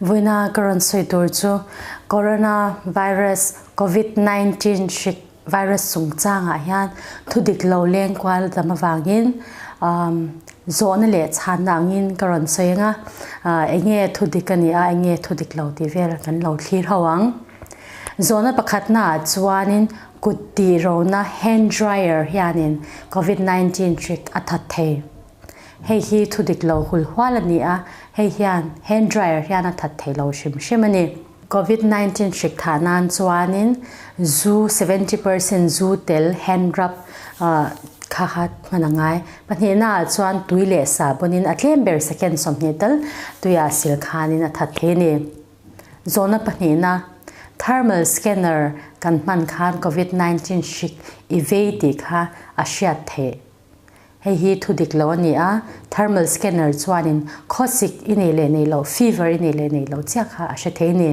Vawiina ka rawn sawi tur chu Corona virus Covid 19 hrik virus chungchangah hian thu dik lo leng kual dam avangin zawhna leh chhanna angin ka rawn sawi ang a, enge thu dik a ni a, enge thu dik lo tih vel kan lo thlir ho ang. Zawhna pakhatnaah chuanin kut tih rona hand dryer hianin Covid 19 hrik a that thei. Hei hi thu dik lo hul hual a ni a, hei hian hand dryer hian a that thei lo hrim hrim a ni. Covid 19 hrik thah nan chuanin zu 70% zu tel hand rub kha kha hman a ngai. Pahnihnaah chuan tui leh sahbawnin a tlem ber second 20 tal tuiah sil khanin a that thei a ni. Zawhna pahnihna, thermal scanner kan hman khan Covid 19 hrik i vei tih kha a hriat theih. Hei hi thu dik lo a ni a, thermal scanner chuanin khawsik i nei leh nei lo, fever i nei leh nei lo chiah kha a hre thei a ni.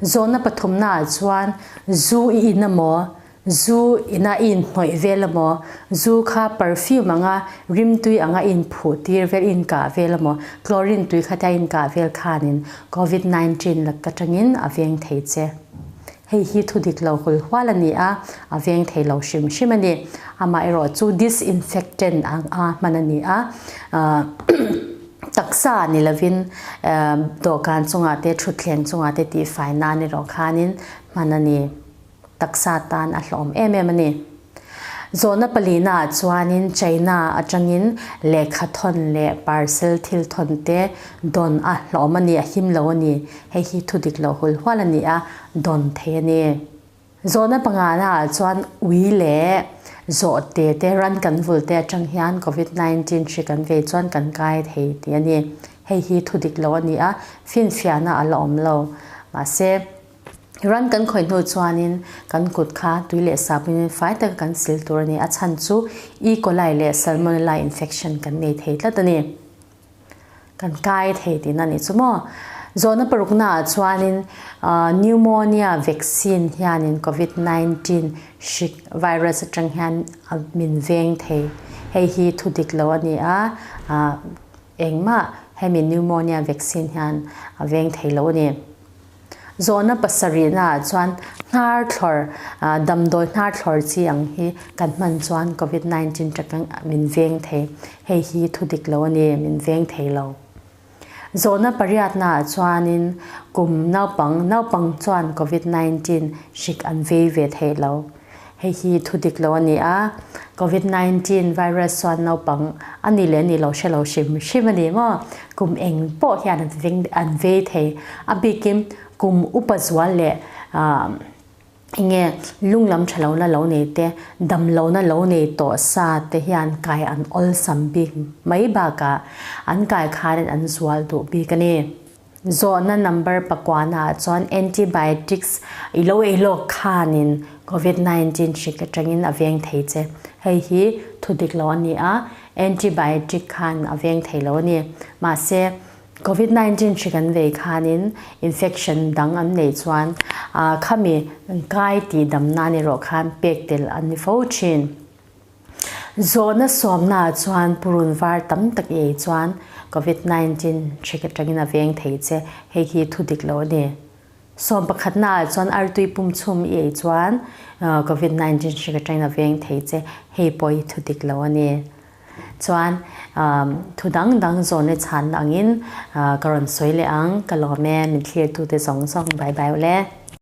Zawhna pathumnaah chuan zu i in amaw, zu ina i inhnawih vel amaw, zu kha perfume anga rimtui anga i inphuh tir vel, i inkah vel amaw, chlorine tui kha tia i inkah vel khanin covid 19 lak atangin a veng thei che. Hei hi thu dik lo hul hual a ni a, a veng thei lo hrim hrim a ni. Amaherawh chu disinfectant ang a hman a ni a, taksa ni lovin dawhkan chungah te thutthleng chungah te tihfai nan erawh khanin hman a ni. Taksa tan a hlawm em em a ni. Zawhna palinaah chuanin China atangin lehkha thawn leh parcel thil thawn te dawn a hlawm a ni, a him lo a ni. Hei hi thu dik loh hul hual a ni a, dawn thei a ni. Zawhna panganaah chuan ui leh zawhte te ran kan vul te atang hian Covid 19 hri kan vei chuan kan kai thei tih a ni. Hei hi thu dik loh a ni a, finfiahna a la awm lo. Mahse. Ran kan khawih hnu chuanin kan kut kha tui leh sabunin fai taka kan sil tur a ni. A chhan chu E. coli leh Salmonella infection kan nei thei tlat a ni. Kan kai thei tihna a nih chu maw? Zawhna paruknaah chuanin pneumonia vaccine hianin Covid 19 hrik virus atang hian min veng thei. Hei hi thu dik lo a ni a, engmah hemi pneumonia vaccine hian a veng thei lo a ni. Zawhna pasarihnaah chuan hnar thlawr, damdawi hnar thlawr chi ang hi kan hman chuan Covid 19 ṭak min veng thei. Hei hi thu dik lo a ni, min veng thei lo. Zawhna pariatnaah chuanin kum naupang, naupang chuan Covid 19 hrik an vei ve thei lo. Hei hi thu dik lo a ni a, Covid 19 virus chuan naupang a ni leh a ni lo hre lo hrim hrim a ni maw? Kum eng pawh hian an veng an vei thei. A bikin kum upa zual leh enge lunglam tha lohna lo nei te, dam lohna lo nei tawh sa te hian kai an awlsam bik mai bakah an kai khanin an zual duh bik a ni. Zawhna number pakuanaah chuan antibiotics i lo ei lawk khanin Covid 19 hrik atangin a veng thei che. Hei hi thu dik lo a ni a, antibiotic khan a veng thei lo a ni. Mahse, Covid 19 hrik an vei khanin infection dang an neih chuan khami kai tih dam nan erawh khan pek tel an ni fo thin. Zawhna sawmnaah chuan purun var tam tak i ei chuan Covid 19 hrik atangin a veng thei che, hei hi thu dik lo a ni. Sawm pakhatnaah chuan artui pum chhum i ei chuan Covid 19 hrik atangin a veng thei che, hei pawh hi thu dik lo a ni. Chuan thu dang dang zawhna chhanna angin ka rawn sawi leh ang, ka lawm e, min thlirtute zawng zawng bye bye ule.